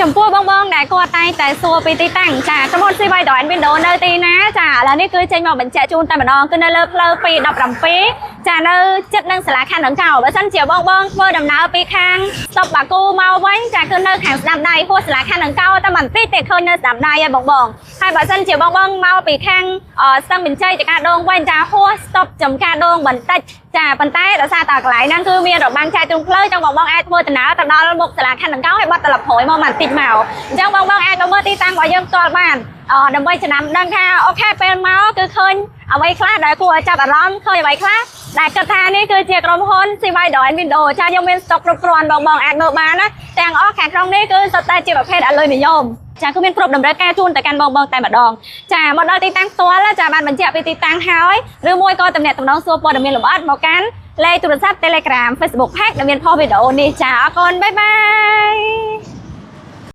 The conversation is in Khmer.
ចំពោះបងបងដែលគាត់តែងតែសួរពីទីតាំងចាក្រុមហ៊ុន CY Door and Window នៅទីណាចាឥឡូវនេះគឺចេញមកបញ្ជាក់ជូនតែម្ដងគឺនៅលើផ្លូវ217ចានៅជិតនឹងសាលាខណ្ឌដង្កោបើសិនជាបងបងធ្វើដំណើរពីខាងស្តុបបាគូមកវិញចាគឺនៅខាងស្ដាំដៃហួសសាលាខណ្ឌដង្កោតែបន្តិចទេឃើញនៅស្ដាំដៃហើយបងបងហើយបើសិនជាបងបងមកពីខាងស្ទឹងមានជ័យចកាដងវិញចាហួសស្តុបចំការដងបន្តិចចាប៉ុន្តែដោយសារតែកន្លែងហ្នឹងគឺមានរបាំងចែកទ្រុងផ្លូវចឹងបងបងអាចធ្វើដំណើរទៅដល់មុខសាលាខណ្ឌដង្កោហើយបត់ត្រឡប់ក្រោយមកបន្តិចមកអញ្ចឹងបងបងអាចមកមើលទីតាំងរបស់យើងផ្ទាល់បានដើម្បីចំណាំដឹងថាOK ពេលមកគឺឃើញអ្វីខ្លះដែលគួរឲ្យចាប់អារម្មណ៍ឃើញអ្វីខ្លះដែលគិតថានេះគឺជាក្រុមហ៊ុន CY Door and Window ចាយើងមានស្តុកគ្រប់គ្រាន់បងបងអាចមើលបានណាទាំងអស់ខាងក្នុងនេះគឺសុទ្ធតែជាប្រភេទអាលុយនិយមចាគឺមានគ្រប់តម្រូវការជូនទៅកាន់បងបងតែម្ដងចាមកដល់ទីតាំងផ្ទាល់ចាបានបញ្ជាក់ពីទីតាំងហើយឬមួយក៏តំណាក់តំណងសួរព័ត៌មានលម្អិតមកកាន់លេខទូរស័ព្ទ Telegram, Facebook Page ដែលមានផុសវីដេអូនេះចាអរគុណ bye bye.